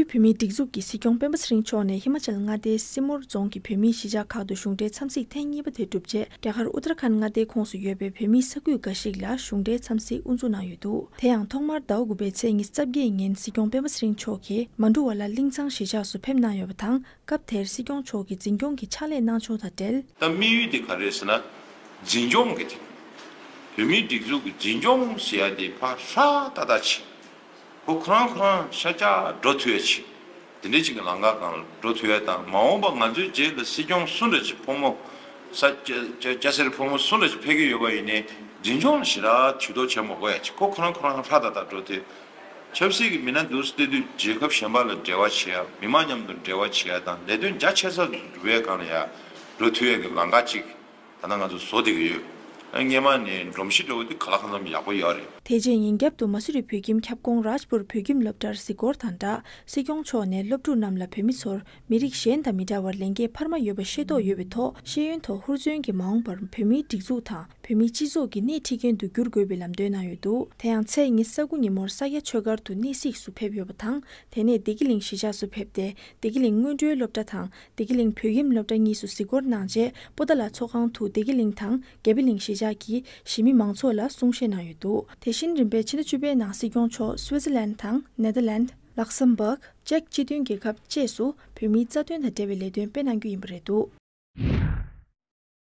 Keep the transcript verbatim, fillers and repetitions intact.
བོད་མིའི་སྒྲིག་འཛུགས་ཀྱི་སྲིད་སྐྱོང་སྤེན་པ་ཚེ་རིང་མཆོག་ནས་ཧི་མ་ཅལ་མངའ་སྡེའི་སི་མུར་རྫོང་གི་བོད་མིའི་གཞིས་ཆགས་ཁག་ཏུ་གཞུང་འབྲེལ་འཚམས་གཟིགས་ཐེངས་གཉིས་པ་དེ་གྲུབ་རྗེས། རྒྱ་གར་ཨུ་ཏར་ཁཱན་མངའ་སྡེའི་ཁོངས་སུ་ཡོད་པའི་བོད་མིའི་ས་ཁུལ་འགའ་ཞིག་ལ་གཞུང་འབྲེལ་འཚམས་གཟིགས་དབུ་འཛུགས་གནང་ཡོད་འདུག་དེ་ཡང་ཐོག་མར་ཟླ་བ་དགུ་པའི་ཚེས་ཉི་ཤུ་རྩ་བརྒྱད་ཉིན་སྲིད་སྐྱོང་སྤེན་པ་ཚེ་རིང་མཆོག་གིས་མ་འབྲུ་ཝ་ལ་གླིང་ཚང་གཞིས་ཆགས་སུ་ཕེབས་གནང་ཡོད་པ་དང་། སྐབས་དེར་སྲིད་སྐྱོང་མཆོག་གིས་འཛིན་སྐྱོང་གི་ཕྱག་ལས་གནང་ཕྱོགས་དང་འབྲེལ། ད་དམིགས་ཡུལ་དེ་ག་རེ་རེད་ཟེར་ན། འཛིན་སྐྱོང་གི་དེ། བོད་མིའི་སྒྲིག་འཛུགས་ཀྱི་འཛིན་སྐྱོང་ཟེར་ཡ་དེ་ཕར་ཧྲ་ཏག་ཏག་བྱེད། ཁོ་ཁོ་རང་ཁོ་རང་ཤ་ཆག་འགྲོ་ཐུབ་ཡ་བྱེད། དེ་འདྲའི་ཅིག་གི་ལམ་ཁ་སྒང་ལ་འགྲོ་ཐུབ་ཡ་དང་། མ་འོངས་པ་ང་ཚོའི་རྗེས་ལ་སྲིད་སྐྱོང་སུ་འདྲ་ཅིག་ཕོ་མོ། ས་སྐྱ་སྐྱ་སྐྱ་སེར་ཕོ་མོ་སུ་འདྲ་ཅིག་ཕེབས་ཀྱི་ཡོད་པ་ཡིན་ནའི། འཛིན་སྐྱོང་ལ་ཞེ་དྲག་ཇུས་གཏོགས་བྱེད་མ་དགོས་ཡ་ཅིག་ཁོ་ཁོ་རང་ཁོ་རང་ཧྲ་ཏག་ཏག་འགྲོ་ཐུབ། ཆབ་སྲིད་ཀྱི་མི་སྣ་འདུག་སེ་བལྟས་དུས་རྒྱལ་ཁབ་གཞན་པ་ལ་འབྲེལ་བ་བྱེད་ཡ། མི་མང་མཉམ་དུ་འབྲེལ་བ་བྱེད་ཡ་དང་ལས་དོན་རྒྱ་ཆེ་ས་སྒྲུབ་པའི་སྒང་ལ་ཡ་འགྲོ་ཐུབ་ཡ་གི་ལམ་ཁ་ཅིག་ད་ལྟ་ང་ཚོ་བཟོ་བསྡད་ཀྱི་ཡོད། སྔས་མ་ནས་སྒྲོམ་གཞི་འདྲ་བོ་འདི་གང་ལ་གང་འཚམ་ཡག་པོ་ཡོད་རེད། དེ་རྗེས་ཉིན་རྒྱབ་ཏུ་མ་སུ་རི་བོད་ཁྱིམ་ཁྱབ་ཁོངས་རཱཇ་པུར་བོད་ཁྱིམ་སློབ་གྲྭར་གཟིགས་སྐོར་དང་སྦྲགས། སྲིད་སྐྱོང་མཆོག་ནས་སློབ་ཕྲུག་རྣམས་ལ་བོད་མི་ཚོར་མི་རིགས་གཞན་དང་མི་འདྲ་བར་ལས་འགན་འཕར་མ་ཡོད་པ་ཤེས་རྟོགས་ཡོད་པའི་ཐོག་ཤེས་ཡོན་ཐོག་ཧུར་བརྩོན་གྱིས་མ་འོངས་པར་བོད་མིའི་སྒྲིག་འཛུགས་དང་བོད་མིའི་སྤྱི་ཚོགས་ཀྱི་སྣེ་ཁྲིད་མཁན་དུ་འགྱུར་དགོས་པའི་ལམ་སྟོན་གནང་ཡོད་འདུག་དེ་ཡང་ཚེས་ཉི་ཤུ་རྩ་དགུ་ཉིན་མོར་ས་སྐྱ་ཆོས་སྒར་དུ་གནས་གཟིགས་སུ་ཕེབས་ཡོད་པ་དང་། དེ་ནས་བདེ་སྐྱིད་གླིང་གཞིས་ཆགས་སུ་ཕེབས་ཏེ། བདེ་སྐྱིད་གླིང་སྔོན་འགྲོའི་སློབ་གྲྭ་དང་། བདེ་སྐྱིད་གླིང་བོད་ཁྱིམ་སློབ་གྲྭ་གཉིས་སུ་གཟིགས་སྐོར་གནང་རྗེས། པོ་ཏཱ་ལ་ཚོགས་ཁང་དུ་བདེ་སྐྱིད་གླིང་དང་རྒྱ་དཔེ་གླིང་གཞིས་ཆགས་ཀྱི་གཞིས་མི་མང་ཚོགས་ལ་གསུང་བཤད་གནང་ཡོད་འདུག་དེ་བཞིན་རིམ་པས་ཕྱི་ཟླ་བཅུ་པའི་ནང་སྲིད་སྐྱོང་མཆོག་སུའེ་ཙེར་ལན་དང་ནེ་དར་ལན། ལག་སམ་བྷག་ཅེཀ་སྤྱི་མཐུན་རྒྱལ་ཁབ་བཅས་སུ་བོད་མིའི་རྩ་དོན་དང་འབྲེལ་བའི་ལས་དོན་སྤེལ་གནང་རྒྱུ་ཡིན་པ་རེད་འདུག